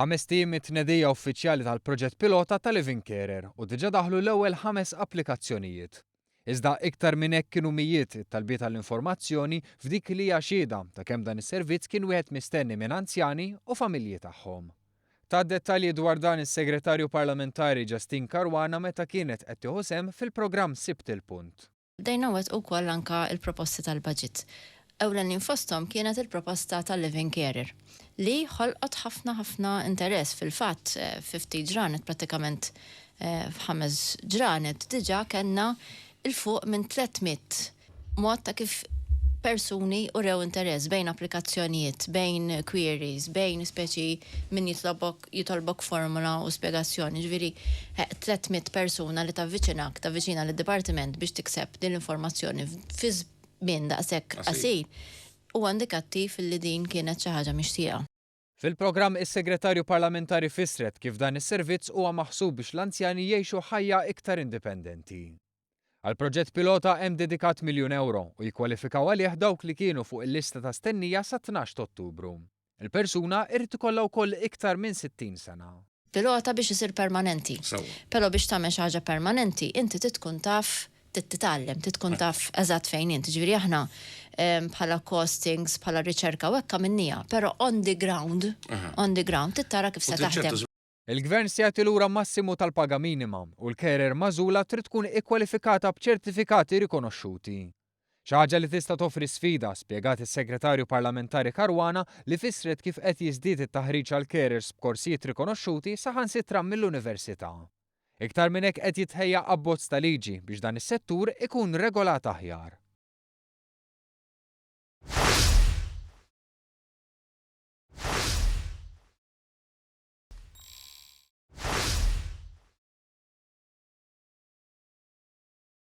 Ħamest ijiem mit-tnedija uffiċjali tal-proġett pilota ta' Living Carer u diġà daħlu l-ewwel ħames applikazzjonijiet. Iżda iktar minn hekk kienu mijiet it-talbiet għall-informazzjoni f'dik li hija xhieda ta' kemm dan is-servizz kien wieħed mistenni minn anzjani u familji tagħhom. Tat dettalji dwar dan is-Segretarju Parlamentari Justyne Caruana meta kienet qed tieħu sehem fil-programm Sibt il-Punt. Bdejna nwettqu wkoll anke l-proposti tal-budget. Ewlenin fosthom kienet il-proposta tal-living carer li ħolqot ħafna ħafna interess. Fil-fatt fi ftit ġranet prattikament f'ħames ġranet diġà kellna 'l fuq minn 300 mod ta' kif persuni urew interess bejn applikazzjonijiet, bejn queries, bejn speċi min jitlobok jitolbok formula u spjegazzjoni. Ġifieri 300 persuna li tavviċinak, tavviċina lid-dipartiment biex tikseb din l-informazzjoni fi żmien daqshekk qasir huwa indikattiv li din kienet xi ħaġa mixtieqa. Fil-programm is-Segretarju Parlamentari fissret kif dan is-servizz huwa maħsub biex l-anzjani jgħixu ħajja iktar indipendenti. Għall-proġett pilota hemm dedikat miljun ewro u jikkwalifikaw għalih dawk li kienu fuq il-lista ta' stennija sat-tnax t'Ottubru. Il-persuna irid ikollha wkoll iktar minn 60 sena. Pilota biex isir permanenti. Però biex tagħmel xi ħaġa permanenti inti trid tkun taf trid titgħallem, trid tkun taf eżatt fejn int. Ġifieri aħna bħala costings, bħala riċerka u hekk għamilniha, però on the ground, on the ground trid tara kif se taħdem. Il-Gvern se jagħti lura massimu tal-paga minima u l-carer magħżula trid tkun ikkwalifikata b'ċertifikati rikonoxxuti. Xi ħaġa li tista' toffri sfida, spjegat is-Segretarju Parlamentari Caruana li fissret kif qed jiżdied it-taħriġ għall-carers b'korsijiet rikonoxxuti saħansitra mill-Università. Iktar minn hekk qed jitħejja abbozz ta' liġi biex dan is-settur ikun regolat aħjar.